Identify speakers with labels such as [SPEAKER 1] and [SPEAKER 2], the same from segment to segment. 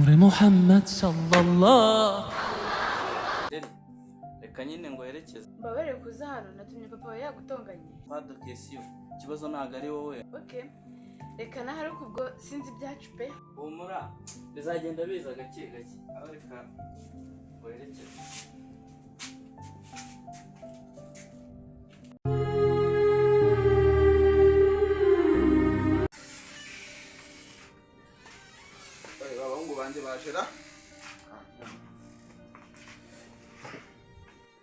[SPEAKER 1] نور محمد صلى الله.
[SPEAKER 2] Reka nyine ngo herekeze.
[SPEAKER 3] Mbabarire kuza hano, natumye papa wawe yagutonganye.
[SPEAKER 2] Pado kesiyo, ikibazo ntabwo ari wowe.
[SPEAKER 3] Okay, reka naho ariko ubwo sinzi ibyacu pe.
[SPEAKER 2] Humura, bizagenda biza gake gake. Aho reka ngo herekeze.
[SPEAKER 4] Abahungu banjye bajera.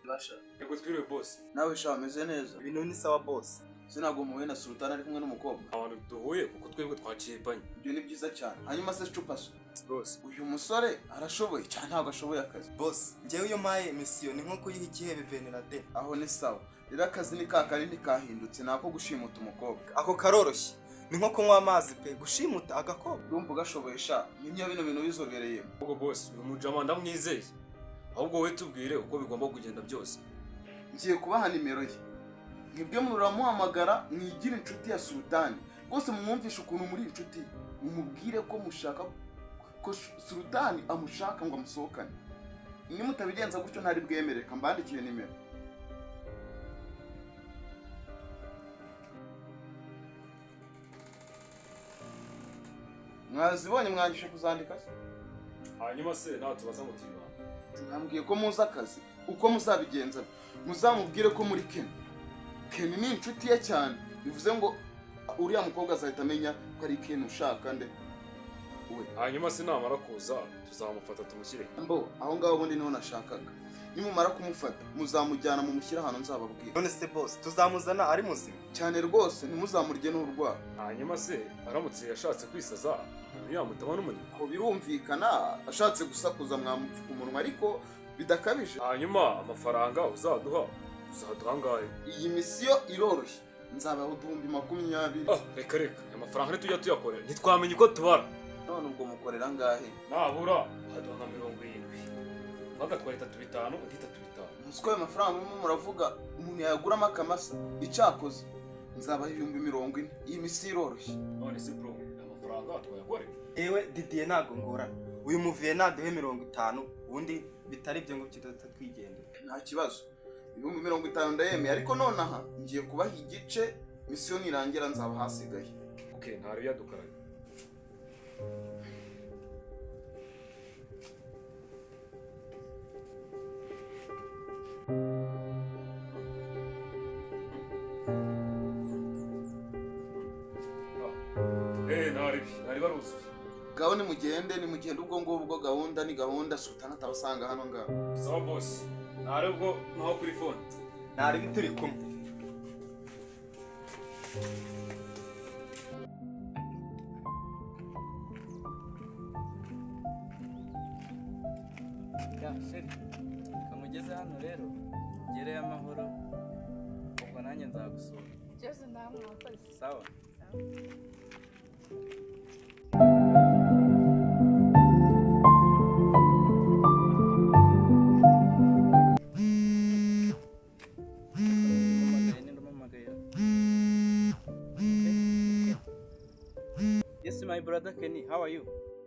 [SPEAKER 4] Basha.
[SPEAKER 5] Yego, twiriwe boss.
[SPEAKER 4] Nawe sha, ameze neza?
[SPEAKER 6] Ibintu ni sawa, boss.
[SPEAKER 4] Sinabwo muhuye na Sultani ari kumwe n'umukobwa?
[SPEAKER 5] Abantu duhuye kuko twebwe twaciye banki.
[SPEAKER 4] Ibyo ni byiza cyane. Hanyuma se Cupaso,
[SPEAKER 5] Boss.
[SPEAKER 4] uyu musore arashoboye cyane, ntabwo ashoboye akazi?
[SPEAKER 6] Boss, njyewe iyo mpaye mission ni nko kuyiha ikihebe Beneladen.
[SPEAKER 4] Aho ni sawa. Rero akazi ni ka kandi ntikahindutse, ni ako gushimuta umukobwa.
[SPEAKER 6] Ako karoroshye, ni nko kunywa amazi pe, gushimuta agakobwa.
[SPEAKER 4] Urumva ugashoboye sha, nimyo bino bintu bizobereyemo.
[SPEAKER 5] Ahubwo boss, uyu mujama ndamwizeye. Ahubwo wowe tubwire uko bigomba kugenda byose.
[SPEAKER 4] Ngiye kubaha nimero ye, mwebwe muramuhamagara mwigire inshuti ya Sultani rwose, mumwumvishe ukuntu muri inshuti ye, mumubwire ko mushaka ko Sultani amushaka ngo amusohokane. Nimutabigenza gutyo ntari bwemere. Reka mbandikire nimero. Mwazibonye? Mwangije kuzandika se?
[SPEAKER 5] Hanyuma se natubaza ngo tuyibana?
[SPEAKER 4] Mwambwiye ko muzi akazi. Uko muzabigenza, muzamubwire ko muri Ken. Ken ni inshuti ye cyane, bivuze ngo uriya mukobwa azahita amenya ko ari Ken ushaka nde we.
[SPEAKER 5] Hanyuma se namara kuza tuzamufata tumushyire?
[SPEAKER 4] Mbo aho ngaho ubundi niho nashakaga. Nimumara kumufata muzamujyana mumushyire ahantu nzababwira.
[SPEAKER 6] None se boss, tuzamuzana ari muzima?
[SPEAKER 4] Cyane rwose, ntimuzamurye n'urwara.
[SPEAKER 5] Hanyuma se aramutse yashatse kwisaza, ntiyamutama n'umunwa?
[SPEAKER 4] Aho birumvikana, ashatse gusakuza mwamupfuka umunwa, ariko bidakabije.
[SPEAKER 5] Hanyuma amafaranga uzaduha, uzaduha angahe?
[SPEAKER 4] Iyi misiyo iroroshye, nzabaha 20,000.
[SPEAKER 5] Ah, reka reka, aya mafaranga ntitujya tuyakorera, ntitwamenya uko tubara.
[SPEAKER 4] None ubwo mukorera angahe?
[SPEAKER 5] Nabura waduha nka 70, bagatwara itatu bitanu, undi itatu bitanu.
[SPEAKER 4] Muzi ko ayo mafaranga murimo muravuga umuntu yayaguramo akamasa? Icyakoze nzabaha 40,000, iyi misiyo iroroshye.
[SPEAKER 5] None se bro, aya mafaranga twayakorera?
[SPEAKER 6] Ewe Didier, ntabwo ngorana, uyu muviye naduhe 50, ubundi bitari ibyo ngo tudahita twigendera.
[SPEAKER 4] Nta kibazo, 50,000 ndayemeye, ariko nonaha ngiye kubaha igice, misiyo nirangira nzaba hasigaye.
[SPEAKER 5] Okay, ntari yadukaraga. Ntari baruzuye.
[SPEAKER 4] Ngaho nimugende, nimugende. Ubwo ngubwo gahunda ni gahunda, Sultani atabasanga hano ngaho.
[SPEAKER 5] Sawa boss, ntari ubwo naho kuri phone.
[SPEAKER 6] Ntari turi kumwe.
[SPEAKER 2] Ya chérie, kamugeze hano rero, ugereyo amahoro, ubwo nanjye nzagusura.
[SPEAKER 3] Byose ndahamwe, wakoze.
[SPEAKER 2] Sawa.
[SPEAKER 3] Sawa.
[SPEAKER 2] Umpamagaye, ninde umpamagaye? Okay. Yes, my brother Kenny, how are you?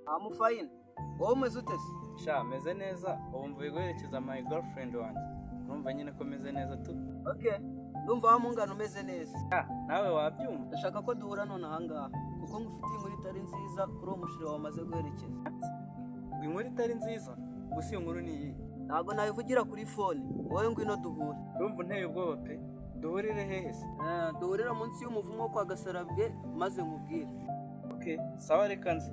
[SPEAKER 7] I'm fine. Wowe umeze ute se?
[SPEAKER 2] Sha, meze neza, ubu mvuye guherekeza my girlfriend wanjye. Urumva nyine ko meze neza tu.
[SPEAKER 7] Okay. Ndumva wa mungano umeze neza.
[SPEAKER 2] Ah, nawe wabyumva.
[SPEAKER 7] Ndashaka ko duhura none ahangaha kuko ngufitiye inkuru itari nziza kuri uwo mushiri wawe wamaze guherekeza.
[SPEAKER 2] Ngo inkuru itari nziza? Gusa iyo nkuru ni iyi?
[SPEAKER 7] Ntabwo nabivugira kuri phone. Wowe ngwino duhure.
[SPEAKER 2] Urumva unteye ubwoba pe. Duhurire hehe se?
[SPEAKER 7] Duhurira munsi y'umuvumo wo kwa Gasarabwe maze nkubwire.
[SPEAKER 2] Okay, sawa, reka nze.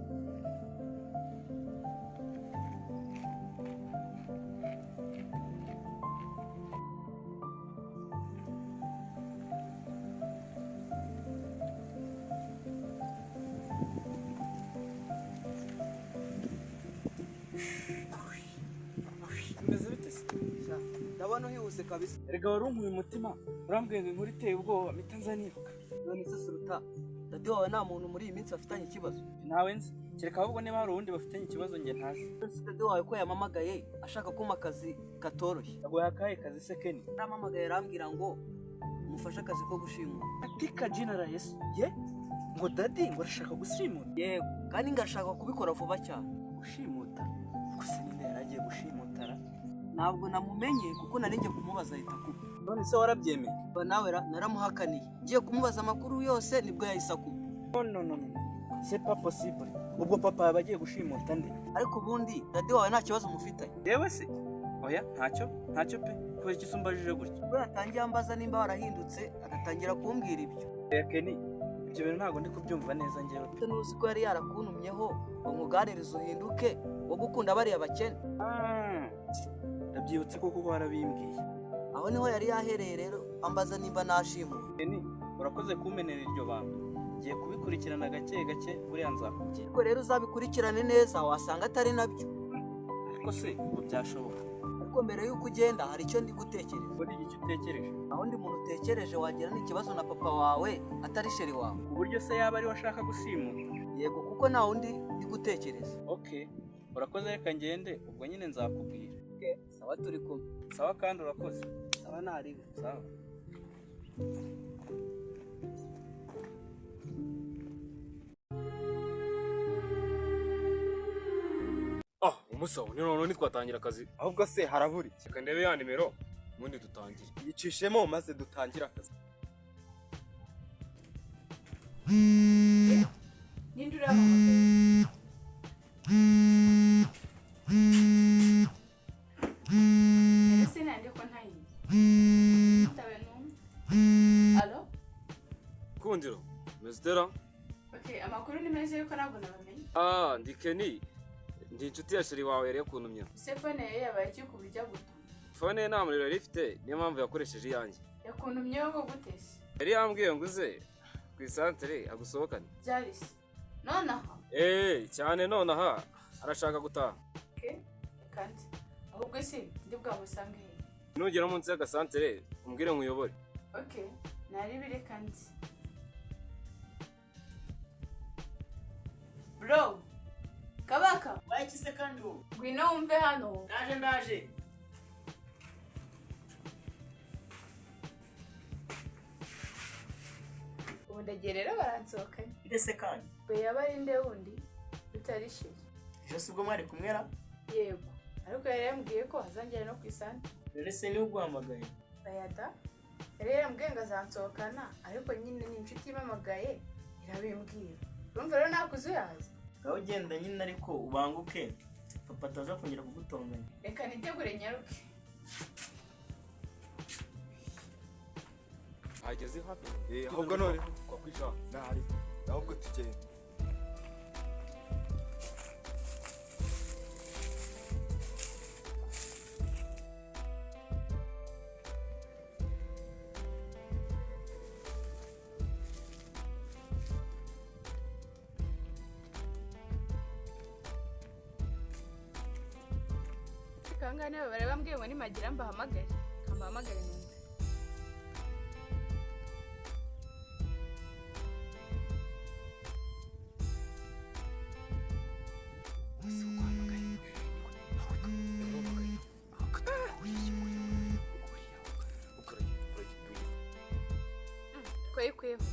[SPEAKER 2] Bimeze bite se?
[SPEAKER 7] Sha, ndabona uhihuse kabisa.
[SPEAKER 2] Erega wari unkuye umutima, urambwiye ngo inkuru iteye ubwoba, mpita nza niruka.
[SPEAKER 7] None se Suruta, daddy wawe nta muntu muri iyi minsi bafitanye ikibazo?
[SPEAKER 2] Ntawe nzi, kereka ahubwo niba hari uwundi bafitanye ikibazo njye ntazi.
[SPEAKER 7] None se daddy wawe ko yampamagaye ashaka kumpa akazi katoroshye?
[SPEAKER 2] Aguha akahe kazi se, Kenny?
[SPEAKER 7] Yarampamagaye arambwira ngo mufashe akazi ko gushimuta.
[SPEAKER 2] Katika jina la Yesu. Ye? Ngo daddy ngo arashaka gushimura?
[SPEAKER 7] Yego, kandi ngashaka kubikora vuba cyane.
[SPEAKER 2] Gushimuta? Gusa ninde yari agiye gushimutara?
[SPEAKER 7] Ntabwo namumenye kuko nari ngiye kumubaza ahita akupa.
[SPEAKER 2] None se warabyemeye?
[SPEAKER 7] Ba nawe naramuhakaniye. Ngiye kumubaza amakuru yose nibwo yahise akupa.
[SPEAKER 2] No no no no. C'est pas possible. Ubwo papa yaba agiye gushimuta nde?
[SPEAKER 7] Ariko ubundi daddy wawe nta kibazo mufitanye?
[SPEAKER 2] Yewe se? Oya, ntacyo, ntacyo pe. Kubera iki usumbajije gutya?
[SPEAKER 7] Ubwo yatangiye ambaza nimba warahindutse, agatangira kumbwira ibyo.
[SPEAKER 2] Oya Kenny, ibyo bintu ntabwo ndi kubyumva neza njyewe pe.
[SPEAKER 7] Ntuzi ko yari yarakuntumyeho ngo nkuganirize uhinduke wo gukunda bariya bakene?
[SPEAKER 2] Ndabyibutse koko ko warabimbwiye.
[SPEAKER 7] Aho niho yari yahereye rero ambaza nimba nashimuwe.
[SPEAKER 2] Kenny, urakoze kumenera iryo banga. Ngiye kubikurikirana gake gake, buriya nzakubwira.
[SPEAKER 7] Ariko rero uzabikurikirane neza, wasanga atari nabyo.
[SPEAKER 2] Ariko se ubu byashoboka?
[SPEAKER 7] Ariko mbere y'uko ugenda hari icyo ndi gutekereza.
[SPEAKER 2] Ubwo ni iki utekereje?
[SPEAKER 7] Aho undi muntu utekereje wagira n'ikibazo na papa wawe atari chéri wawe.
[SPEAKER 2] Ku buryo se yaba ariwe ashaka gushimuta?
[SPEAKER 7] Yego, kuko nta wundi ndi gutekereza.
[SPEAKER 2] Okay, urakoze, reka ngende, ubwo nyine nzakubwira.
[SPEAKER 7] Okay, sawa, turi kumwe.
[SPEAKER 2] Sawa kandi urakoze.
[SPEAKER 7] Sawa ntaribe.
[SPEAKER 2] Sawa.
[SPEAKER 5] Ah, umusawo ni noneho ntitwatangira akazi.
[SPEAKER 6] Ahubwo se harabura iki?
[SPEAKER 5] Reka ndebe ya nimero ubundi dutangire.
[SPEAKER 6] Yicishemo maze dutangire akazi.
[SPEAKER 3] Ninde urahamagaye? Rero sinande ko ntayizi. Ntawe numva. Allo?
[SPEAKER 5] Kundiro, meze?
[SPEAKER 3] Okay, amakuru ni meza yuko ntabwo nabamenye.
[SPEAKER 5] Ah, ndi Kenny. Ndi inshuti ya chéri wawe yari yakuntumye.
[SPEAKER 3] Ese phone ye yabaye iki ku buryo agutuma?
[SPEAKER 5] Phone ye nta muriro yari ifite, niyo mpamvu yakoresheje iyanjye.
[SPEAKER 3] Yakuntumyeho ngo gute se?
[SPEAKER 5] Yari yambwiye ngo uze ku isantere agusohokane.
[SPEAKER 3] Byari se? Nonaha?
[SPEAKER 5] Eh, cyane nonaha arashaka gutaha.
[SPEAKER 3] Okay, kandi ahubwo se ndi bwamusange he?
[SPEAKER 5] Nugera munsi y'agasantere umbwire nkuyobore.
[SPEAKER 3] Okay, naribire kandi. Bro, Kabaka,
[SPEAKER 8] Waiki kandi wowe?
[SPEAKER 3] Ngwino wumve hano.
[SPEAKER 8] Ndaje, ndaje.
[SPEAKER 3] Ubu ndagiye rero baransohokanye.
[SPEAKER 8] Ndetse kandi
[SPEAKER 3] Ubwo yaba ari nde wundi utari chéri?
[SPEAKER 8] Ejo si ubwo mwari kumwera?
[SPEAKER 3] Yego, ariko yari yambwiye ko azongera no ku isantere.
[SPEAKER 8] None se niwe uguhamagaye?
[SPEAKER 3] Bayada, yari yarambwiye ngo azansohokana, ariko nyine ni inshuti impamagaye irabimbwira. Urumva rero nakuze uyazi.
[SPEAKER 8] Ngaho ugenda nyine, ariko ubanguke papa ataza kongera kugutonganya.
[SPEAKER 3] Reka nitegure nyaruke.
[SPEAKER 5] Ageze hafi.
[SPEAKER 6] Eh, ahubwo none
[SPEAKER 5] Twakwisha.
[SPEAKER 6] Ntari ahubwo tugenda.
[SPEAKER 3] Kangahe niba bari bambwiye ngo nimagira mbahamagare. Kambahamagare numve. Ko yikuyeho.